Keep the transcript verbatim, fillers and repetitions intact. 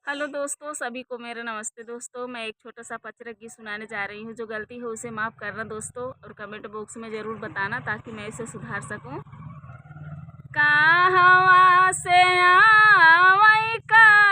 हेलो दोस्तों, सभी को मेरा नमस्ते। दोस्तों, मैं एक छोटा सा पचरक गीत सुनाने जा रही हूँ। जो गलती हो उसे माफ़ करना दोस्तों, और कमेंट बॉक्स में ज़रूर बताना ताकि मैं इसे सुधार सकूँ। कहवा से आवई का